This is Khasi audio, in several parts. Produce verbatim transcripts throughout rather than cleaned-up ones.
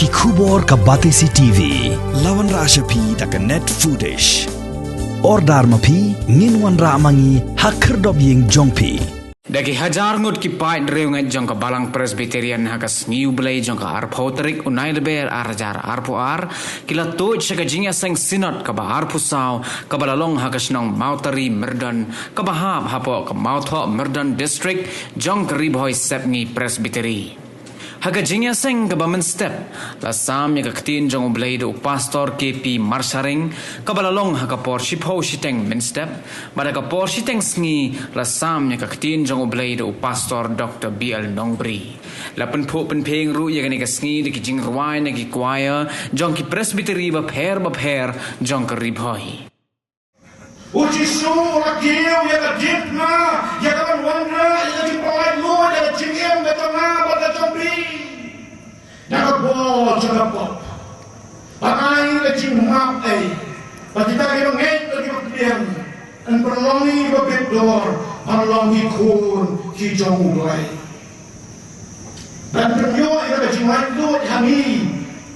Ki khubor ka Batesi T V. La wanrah sha phi da ka Net Foodish. Order ma phi, ngin wanrah ma ngi ha khyrdop ïing jong phi. Da ki hajar ngut ki paid riewngeit jong ka Balang Presbyterian ha ka sngi U Blei jong ka arphew tarik u Nailaber ar hajar arphew ar, ki la tuid sha ka jingïaseng Synod kaba arphew saw, kaba la long ha ka shnong Mawtari Myrdon, kaba hap hapoh ka Mawthoh Myrdon District jong ka Ri Bhoi Sepngi Presbytery. Ha ka jingïaseng kaba mynstep, la sam ïa ka ktien jong U Blei da u Pastor K P Marsharing, kaba la long ha ka por shiphew shiteng mynstep, bad ha ka por shiteng sngi, la sam ïa ka ktien jong U Blei da u Pastor Doctor B L Nongbri. La pynphuh pynphieng ruh ïa kane ka sngi da ki jingrwai na ki choir jong ki presbytery bapher bapher jong ka Ri Bhoi. U Jisu u la kiew ïa ka diengphna, ïa ka ban wanrah ïa ka jingpynlait luid ïa ka jingim ka jong nga bad ka jong phi. Na ka bor jong ka pop, ban ai ka jingmap ei, ba kita kiba ngeit bad kiba pdiang, yn pynlong ïa kiba bit dor ban long ki khun ki jong U Blei. Ban pynïoh ïa ka jinglaitluid ha ngi,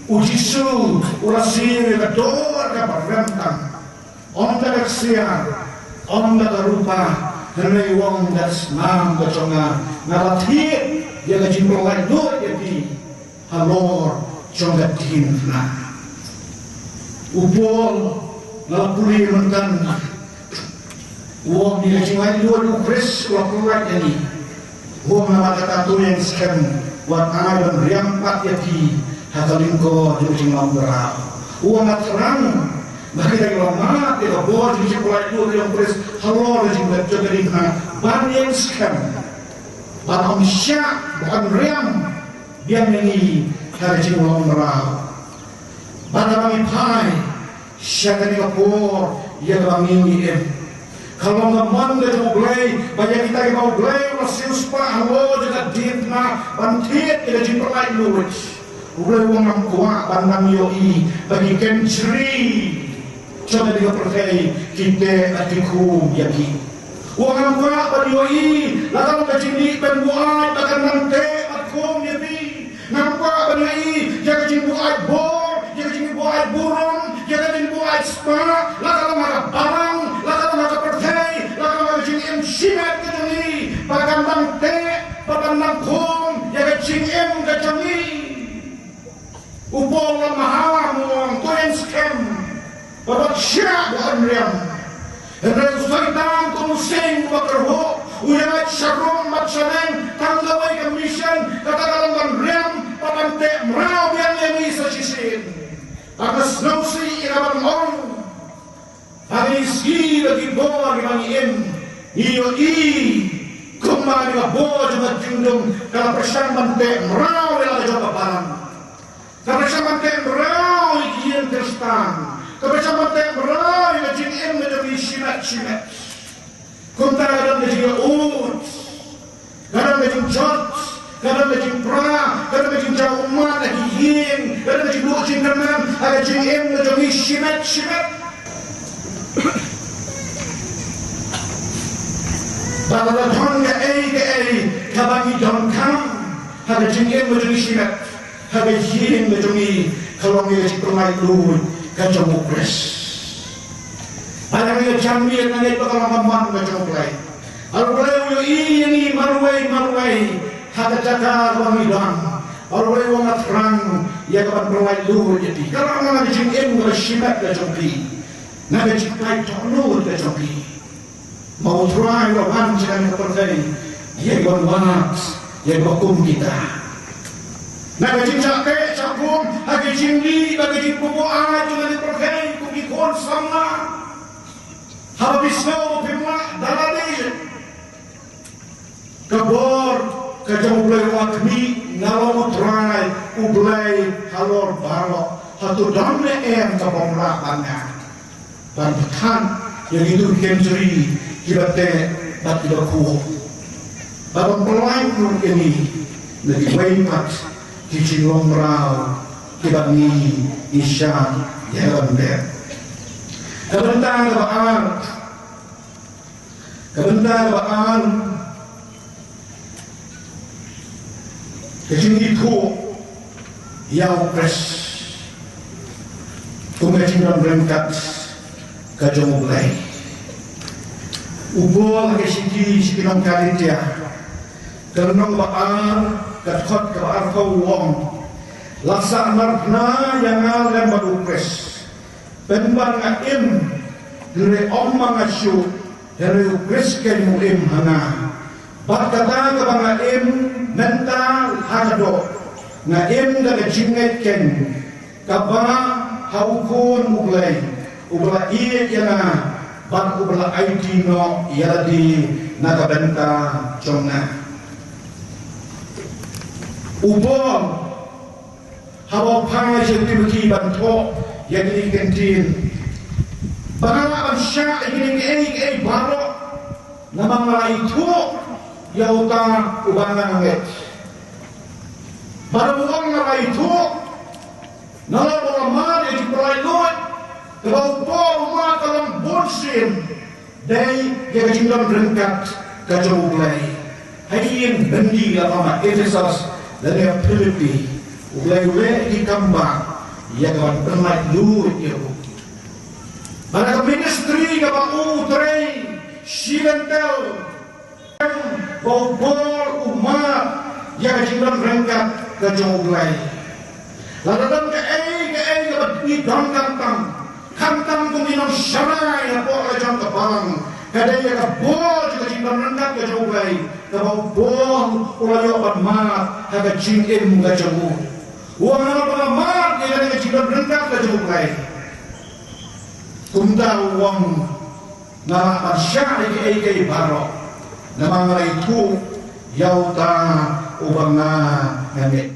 U Jisu u la siew ïa ka dor kaba rem tam. Ym da ka ksiar, ym da ka rupa, hynrei u ong, da ka snam ka jong nga, nga la thied ïa ka jingpynlait luid ïa phi halor jong ka diengphna. U Paul, nga la pule mynta, u ong, ïa ka jinglaitluid U Khrist u la pynlait ïa ngi. U ong, namar kata to ïeng skhem, wat ai ban riam pat ïa phi ha ka lyngkor jong ka jinglong mraw. U ong, nga thrang ba kita kiba mad ïa ka bor jong ka jingpynlait luid jong U Khrist halor ka jinglong jong ka diengphna, ban ïeng skhem, ban ym shah, ban riam biang ïa ngi ha ka jinglong mraw. Bad haba ngi phai sha kane ka por ïa kaba ngi im, ka long ka mon ka jong U Blei ba ïa kita kiba U Blei u la siewspah halor jong ka diengphna ban thied ïa ka jingpynlait luid, U Blei u ong, ngam kwah ban nang ïohi ba ki kynjri jong kane ka pyrthei ki teh bad ki khum ïa ki. U ong, ngam kwah ban ïohi la ka long ka jingdih pynbuaid ba kan nang teh bad khum ïa phi. Ngam kwah ban ïohi ïa ka jingbuaid bor, ïa ka jingbuaid burom, ïa ka jingbuaid spah, la ka long ha ka balang, la ka long ha ka pyrthei, la ka long ha ka jingim shimet ka jong ngi, ba kan nang teh, ba kan nang khum ïa ka jingim ka jong ngi. U Paul u la maham, u ong, to ïeng skhem, bad wat shah, wat riam. Hynrei u Soitan kum u sying uba kyrhuh, u ïaid sharum bad shaneng, tang kawei ka mission, kata ka long ban riam, bad ban teh mraw biang ïa ngi sa shisien. Bad nga sngewsih ïa kaban ong, ha kine ki sngi bad ki bor kiba ngi im, ngi ïohi kumba kane ka bor jong ka jingdum ka la pyrshang ban teh mraw ïa la ka jong ka balang. Ka pyrshang ban teh mraw ïa ki ïing Khristan. Ka pyrshang ban teh mraw ïa ka jingim ka jong ngi shimet shimet. Kumta ka don ka jingïaud, ka don ka jingjot, ka don ka jingpra, ka don ka jingjaw ummat ha ki ïing, ka don ka jingduh jingkyrmen ha ka jingim ka jong ngi shimet shimet. Bad lada don kaei kaei kaba ngi donkam ha ka jingim ka jong ngi shimet, ha ka ïing ka jong ngi, ka long ïa ka jingpynlait luid ka jong U Khrist. Bad ngi ïa jan miet ngi ïa ka long ka mon ka jong U Blei. Bad U Blei u ïohi ïa ngi marwei marwei ha ka jaka kaba ngi don. Bad U Blei u ong, nga thrang ïa kaban pynlait luid ïa phi. Ka long na ka jingim kaba shimet ka jong phi, na ka jingpynlait luid ka jong phi. Ma U Trai u la wan sha kane ka pyrthei ïa ki ban wad, ïa ki ba kum kita. Na ka jingjah teh jahkhum, ha ka jingdih bad ka jingbuaid jong kane ka pyrthei kum ki khun samla. Haba phi sngew ba phim lah da lade, ka bor ka jong U Blei u ong, khmih, nga long U Trai U Blei halor baroh. Hato don ne em ka bym lah ban nga ban pynthang ïa kito ki kynjri kiba teh bad kiba khuh, bad ban pynlait lut ïa ngi na kiwei pat ki jinglong mraw kiba ngi, ngi shah ïa ka ban beh. Ka bynta kaba ar, ka bynta kaba ar, ka jingithuh ïa U Khrist kum ka jingdon ryngkat ka jong U Blei. U Paul ha ka shithi sha ki nong Galatia, ka lynnong ba ar, ka dkhot kaba arphew u ong, la sah narphna ïa nga lem bad U Khrist. Pynban nga im, hynrei ym ma nga shuh, hynrei U Khrist keiñ u im ha nga. Bad kata kaba nga im mynta ha ka doh, nga im da ka jingngeit keiñ kaba ha U Khun U Blei, uba la ïeit ïa nga bad uba la aiti noh ïa lade na ka bynta jong nga. U Paul haba u phai sha u Timothy ban thoh ïa kine ki kyntien, ba nga lah ban shah ïa kine kiei kiei baroh namar nga la ithuh ïa uta uba nga ngeit. Bad u ong nga la ithuh, nalor ba nga mad ïa ki pynlait luid, kaba u Paul u mad ka long bun sien, dei ïa ka jingdon ryngkat ka jong U Blei. Ha ïing byndi la ka ma Ephesus lane Philippi, U Blei u leh ïa ki kam ba ïa ka ban pynlait luid ïa u. Bad ka ministry kaba u trei shi lynter, ba u Paul u mad ïa ka jingdon ryngkat ka jong U Blei. Lada don kaei kaei kaba ngi donkam tam, khamtam kum ki nongsharai hapoh la jong ka balang, ka dei ïa ka bor jong ka jingdon ryngkat ka jong U Blei, kaba u Paul u la ïoh ban mad ha ka jingim ka jong u. U ong nga la mad ïa ka jingdon ryngkat ka jong U Blei. Kumta u ong nga lah ban shah ïa kiei kiei baroh namar nga la ithuh ïa uta uba nga ngeit.